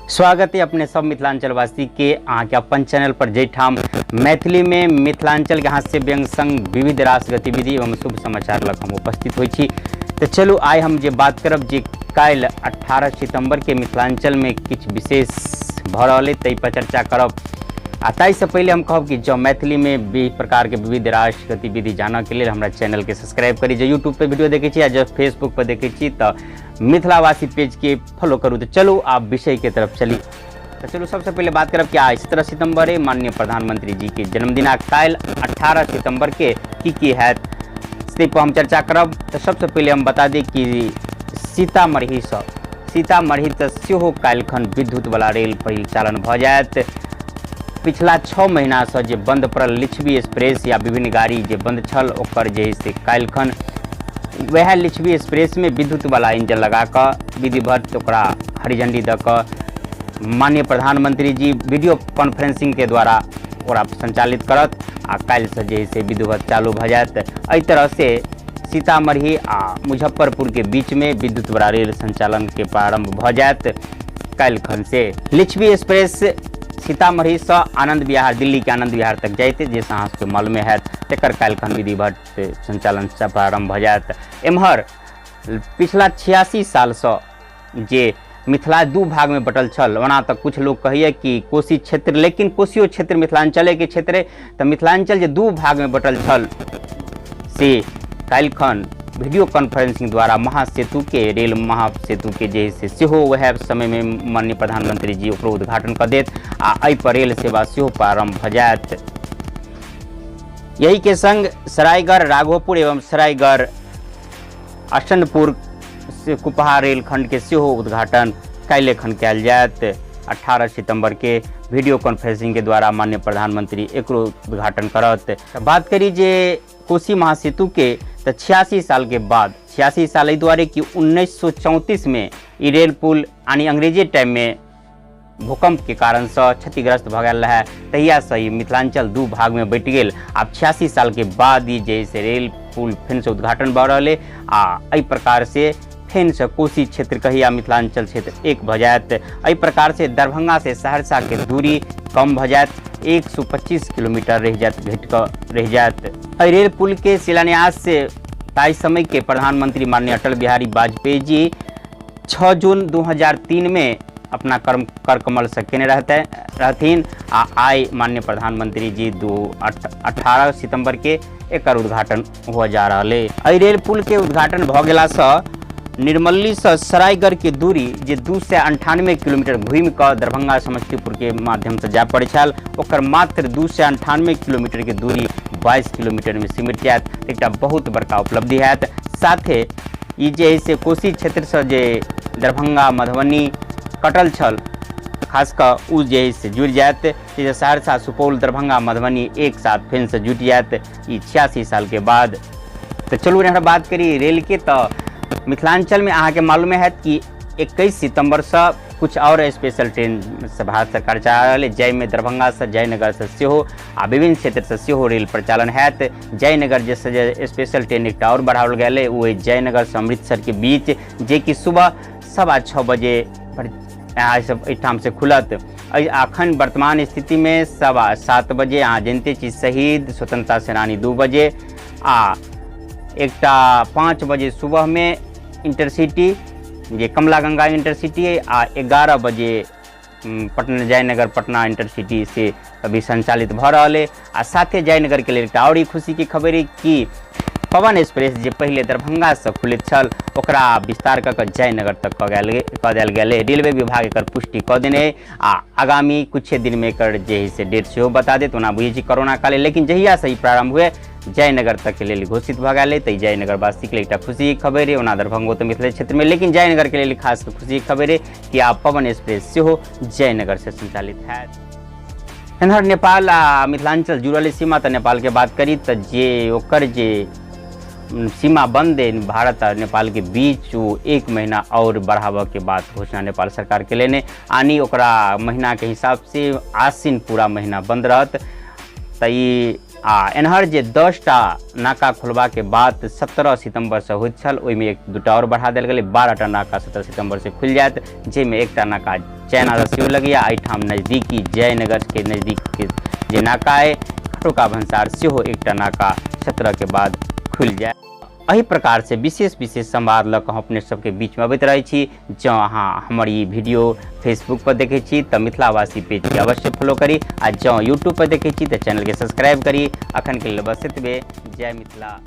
स्वागत है अपने सब मिथिलांचलवासी के अहाँके अपन चैनल पर, जाहिठाम मैथिली में मिथिलांचल के हास्य व्यंग संग विविध रास गतिविधि एवं शुभ समाचार लग हम उपस्थित होइ छी। तो चलू आइ हम जे बात करब जे काल्हि 18 सितंबर के मिथिलांचल में किछु विशेष भऽ रहल अइ ताहि पर चर्चा करब। आ ताहिसँ पहिले हम कहब कि जँ मैथिली में विभिन्न प्रकार के विविध रास गतिविधि जानऽ के लेल हमरा चैनल के सब्सक्राइब करी। जे यूट्यूब पे वीडियो देखै छी आ जँ फेसबुक पर देखै छी तऽ मिथिलावासी पेज के फॉलो करू। तो चलू आप विषय के तरफ चली। तो चलू सबसे पहले बात करब कि आज 17 सितंबर है, माननीय प्रधानमंत्री जी के जन्मदिन। आ काल्हि 18 सितंबर के की की हैत से पर हम चर्चा करब। तो सबसे पहले हम बता दी कि सीतामढ़ीसँ सीतामढ़ी तऽ सेहो काल्हिखन विद्युत वाला रेल परिचालन भऽ जायत। पिछला 6 महीनासँ जे बंद पड़ल लिच्छवी एक्सप्रेस या विभिन्न गाड़ी जे बंद छल ओकर जे से काल्हिखन वएह लिच्छवी एक्सप्रेसमे विद्युत वाला इंजन लगा कऽ विधिवत ओकरा हरी झंडी दऽ कऽ माननीय प्रधानमंत्री जी वीडियो कॉन्फ्रेंसिंग के द्वारा ओकरा संचालित करत आ काल्हिसँ जे से विधिवत चालू भऽ जायत। एहि तरहसँ सीतामढ़ी आ मुजफ्फरपुर के बीच में विद्युत वाला रेल संचालन के प्रारंभ भऽ जायत काल्हिखन से। लिच्छवी एक्सप्रेस सीतामढ़ी से आनंद विहार, दिल्ली के आनंद विहार तक जाइत, जे अहाँ सबके मालूमे हैत, तकर काल्हिखन विधिवत संचालन प्रारंभ भऽ जायत। एम्हर पिछला 86 सालसँ जे मिथिला दू भागमे बटल छल, ओना तऽ कुछ लोग कहैए कि कोसी क्षेत्र, लेकिन कोसियो क्षेत्र मिथिलांचलेके क्षेत्र अइ, तऽ मिथिलांचल जे दू भागमे बटल छल से काल्हिखन वीडियो कॉन्फ्रेंसिंग द्वारा महासेतु के, रेल महासेतु के जे से सेहो वएह समयमे माननीय प्रधानमंत्री जी ओकरो उद्घाटन कऽ देत आ एहि पर रेल सेवा सेहो प्रारंभ भऽ जायत। यही के संग सरायगढ़ राघोपुर एवं सरायगढ़ असनपुर से कुपहा रेलखंड के सेहो उद्घाटन काल्हि खन कयल जायत। 18 सितंबर के वीडियो कॉन्फ्रेंसिंग के द्वारा माननीय प्रधानमंत्री एकरो उद्घाटन करत। तऽ बात करी जे कोसी महासेतु के, तऽ 86 साल के बाद, 86 साल एहि दुआरे कि 1934 में ई रेल पुल यानी अंग्रेजी टाइम में भूकंप के कारणसँ क्षतिग्रस्त भऽ गेल रहै, तहियासँ ई मिथिलांचल दू भागमे बँटि गेल। आब 86 सालके बाद ई जे से रेल पुल फेरसँ उद्घाटन भऽ रहल अइ आ एहि प्रकारसँ फेरसँ कोसी क्षेत्र कही आ मिथिलांचल क्षेत्र एक भऽ जायत। एहि प्रकारसँ दरभंगासँ सहरसाके दूरी कम भऽ जायत, 125 किलोमीटर रहि जायत, घटि कऽ रहि जायत। एहि रेल पुलके शिलान्यास ताहि समयके प्रधानमंत्री माननीय अटल बिहारी वाजपेयी जी 6 जून 2003 में अपना कर्म कर कमल से केने रहते रहथिन आ आइ माननीय प्रधानमंत्री जी 18 सितंबर के एकर उद्घाटन हुआ जा रहल है। एहि रेल पुल के उद्घाटन भऽ गेलासँ निर्मली से सरायगढ़ के दूरी जे 298 किलोमीटर घूमि कऽ दरभंगा समस्तीपुर के माध्यम से जाय पड़ै छल, ओकर मात्र 298 किलोमीटर के दूरी 22 किलोमीटर में सिमटि जायत। एकटा बहुत बड़का उपलब्धि हैत। साथे ई जे है से कोसी क्षेत्रसँ जे दरभंगा मधुबनी कटल छल, खास कऽ ओ जे है से जुड़ि जायत। जे सहरसा सुपौल दरभंगा मधुबनी एक साथ फेरसँ जुटि जायत ई 86 सालके बाद। तऽ चलू एहन बात करी रेलके, तऽ मिथिलांचलमे अहाँके मालूमे हैत कि 21 सितम्बरसँ कुछ और स्पेशल ट्रेन से भारत सरकार चला रहल है, जाहिमे दरभंगासँ जयनगरसँ सेहो आ विभिन्न क्षेत्रसँ सेहो रेल परिचालन हैत। जयनगर जैसे जे स्पेशल ट्रेन एकटा और बढ़ाओल गेल है, ओ है जयनगरसँ अमृतसरके बीच, जेकि सुबह 6:15 बजे पर सब एहिठामसँ खुलत। एखन वर्तमान स्थितिमे 7:15 बजे अहाँ जनिते छी शहीद स्वतंत्रता सेनानी 2 बजे आ एकटा 5 बजे सुबहमे इंटरसिटी जे कमला गंगा इंटरसिटी है आ 11 बजे पटना जयनगर पटना इंटरसिटी से अभी संचालित भऽ रहल है। आ साथे जयनगर के लेल एकटा और खुशी के खबर है कि पवन एक्सप्रेस जे पहिले दरभंगासँ खुलैत छल ओकरा विस्तार कऽ कऽ जयनगर तक कऽ देल गेल है। रेलवे विभाग एकर पुष्टि कऽ देने है आ आगामी कुछे दिनमे एकर जे है से डेट सेहो बता देत। ओना बुझै छी कोरोना काल, लेकिन जहियासँ ई प्रारंभ हुए जयनगर तक के लेल घोषित भऽ गेल है। तऽ जयनगरवासीके लेल एकटा खुशीके खबर है। ओना दरभंगो तऽ मिथिला क्षेत्रमे, लेकिन जयनगरके लेल खास कऽ खुशीके खबर है कि आब पवन एक्सप्रेस सेहो जयनगरसँ संचालित हैत। एम्हर नेपाल आ मिथिलांचल जुड़ल सीमा, तऽ नेपालके बात करी तऽ जे ओकर जे सीमा बंद है भारत आ नेपाल के बीच, ओ 1 महीना और बढ़ाबऽ के बात घोषणा नेपाल सरकार के लेने, यानी ओकरा महीना के हिसाब से आश्विन पूरा महीना बंद रहत। तऽ ई आ एनहर जे 10टा नाका खोलबाके बात 17 सितम्बरसँ होइत छल, ओहिमे एक दूटा आओर बढ़ा देल गेलै। 12टा नाका 17 सितम्बरसँ खुलि जायत, जाहिमे एकटा नाका चाइना सेहो लगैया। एहिठाम नजदीकी जयनगरके नजदीक जे नाका अइ खटोका भंसार सेहो एकटा नाका 17 के बाद खुलि जायत। एहि प्रकार से विशेष विशेष संवाद लऽ कऽ हम अपने सबके बीचमे अबैत रहै छी। जँ अहाँ हमर ई वीडियो फेसबुक पर देखै छी तऽ मिथिलावासी पेजके अवश्य फॉलो करी, आ जँ यूट्यूब पर देखै छी तऽ चैनलके सब्सक्राइब करी। अखन के लेल बस एतबे। जय मिथिला।